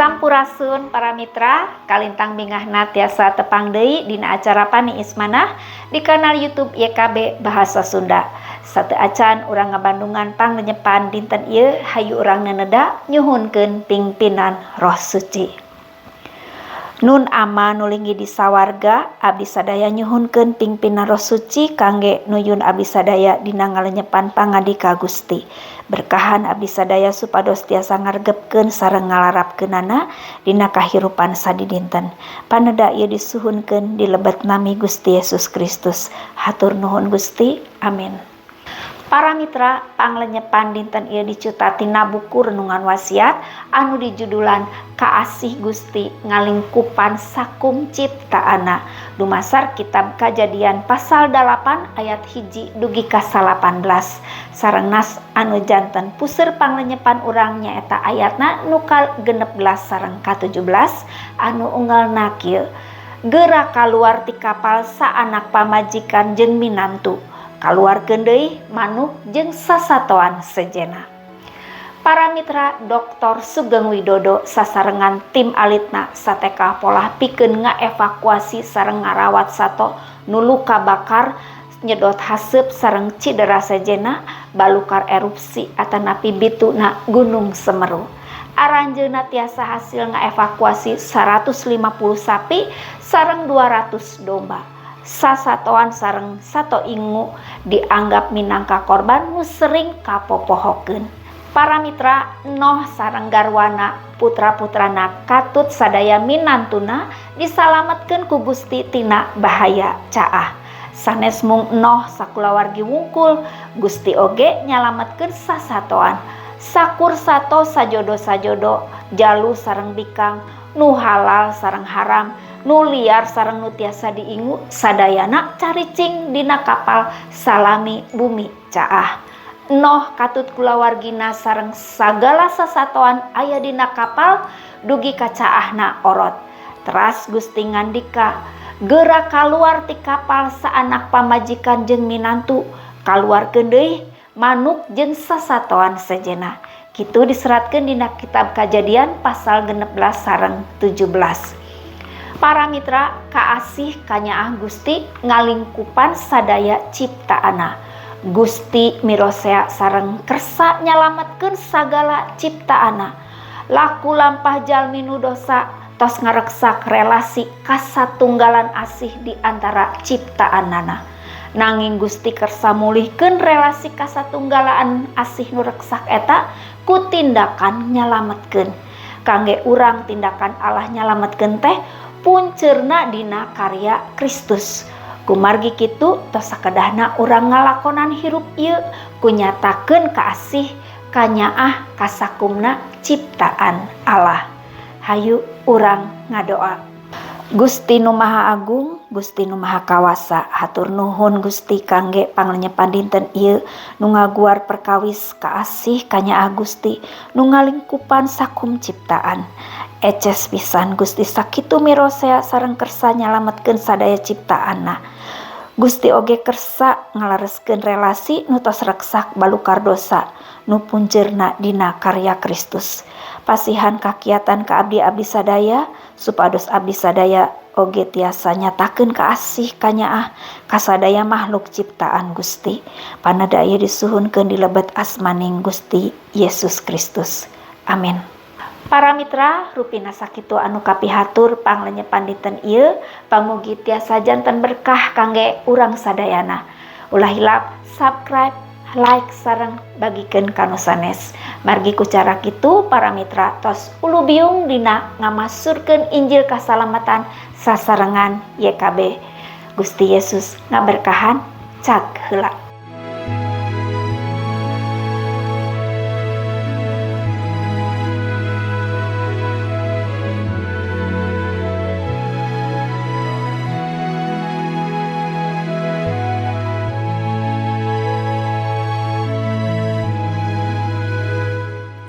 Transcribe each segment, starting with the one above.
Sampurasun para mitra, kalintang bingahna tiasa tepang deui dina acara Paniis Manah di kanal YouTube YKB Bahasa Sunda. Sateuacan urang ngabandungan panglenyepan dinten ieu, hayu urang neneda nyuhunkeun pingpinan Roh Suci. Nun Ama nu linggih di sawarga, abdi sadaya nyuhunkeun pingpinan Roh Suci kangge nuyun abdi sadaya dina ngalenyepan pangandika Gusti. Berkahan abdi sadaya supados tiasa ngaregepkeun sareng ngalarapkeunana dina kahirupan sadidinten. Paneda ieu disuhunkeun di lebet nami Gusti Yesus Kristus. Hatur nuhun Gusti. Amin. Para mitra, panglenyepan dinten ieu dicuta tina buku Renungan Wasiat anu dijudulan Kaasih Gusti Ngalingkupan Sakum Ciptaana, dumasar kitab Kajadian pasal 8 ayat 1 dugi ka 18. Sareng nas anu janten puseur panglenyepan urang nyaeta ayatna nu ka-16 sareng ka-17 anu unggalna kieu: Geura kaluar ti kapal saanak pamajikan jeung minantu, kaluarkeun deui manuk jeung sasatoan sejena. Para mitra, Dr. Sugeng Widodo sasarengan tim alitna sateka polah pikeun ngaevakuasi sareng ngarawat sato nu luka bakar, nyedot haseup sareng cidera sejena balukar erupsi atanapi bituna Gunung Semeru. Aranjeunna tiasa hasil ngaevakuasi 150 sapi sareng 200 domba. Sasatoan sareng sato ingu dianggap minangka korban nu sering kapopohokeun. Para mitra, Noh sareng garwana putra-putrana katut sadaya minantuna disalametkeun ku Gusti tina bahaya caah. Sanes mung Noh sakulawargi wungkul, Gusti oge nyalametkeun sasatoan. Sakur sato sajodo-sajodo, jalu sareng bikang, nu halal sareng haram, nu liar sareng nu tiasa diingu, sadayana caricing dina kapal salami bumi caah. Noh katut kulawargina sareng sagala sasatoan aya dina kapal dugi ka caahna orot. Teras Gusti ngandika, geura kaluar ti kapal saanak pamajikan jeung minantu, kaluarkeun deui manuk jeung sasatoan sejena. Kitu diseratkeun dina kitab Kajadian pasal 16 sareng 17. Para mitra, kaasih kanyaah Gusti ngalingkupan sadaya ciptaana. Gusti mirosea sareng kersa nyalametkeun sagala ciptaana. Laku lampah jalmi nu dosa tos ngareksak relasi kasatunggalan asih di antara ciptaanana. Nanging Gusti kersa mulihkeun relasi kasatunggalan asih nu reksak eta ku tindakan nyalametkeun. Kangge urang tindakan Allah nyalametkeun teh punceurna dina karya Kristus. Kumargi kitu tos sakedahna urang ngalakonan hirup ieu kunyatakeun kaasih kanyaah kasakumna ciptaan Allah. Hayu urang ngadoa. Gusti nu Maha Agung, Gusti nu Maha Kawasa, hatur nuhun Gusti kangge panglenyepan dinten ieu nu ngaguar perkawis kaasih kanyaah Gusti nu ngalingkupan sakum ciptaan. Eces pisan Gusti sakitu mirosea sareng kersa nyalametkeun sadaya ciptaanna. Gusti oge kersa ngalareskeun relasi nu tos reksak balukar dosa nu punceurna dina karya Kristus. Pasihan kakiatan ka abdi-abdi sadaya supados abdi sadaya oge tiasa nyatakeun kaasih kanyaah kasadaya makhluk ciptaan Gusti. Paneda ieu disuhunkeun di lebet asmaning Gusti Yesus Kristus. Amin. Para mitra, rupina sakitu anu kapihatur panglenyepan dinten ieu, pamugi tiasa janten berkah kangge urang sadayana. Ulah hilap subscribe, like sareng bagikeun ka nu sanes. Margi ku cara kitu para mitra tos ulubiung dina ngamasurkeun Injil kasalamatan sasarengan YKB. Gusti Yesus ngaberkahan, cag heula.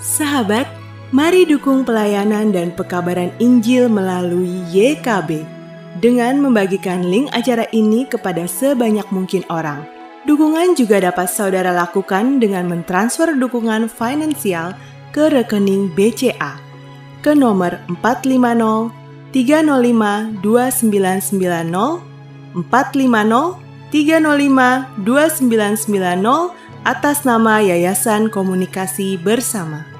Sahabat, mari dukung pelayanan dan pekabaran Injil melalui YKB dengan membagikan link acara ini kepada sebanyak mungkin orang. Dukungan juga dapat saudara lakukan dengan mentransfer dukungan finansial ke rekening BCA ke nomor 450 305 2990 450 305 2990 atas nama Yayasan Komunikasi Bersama.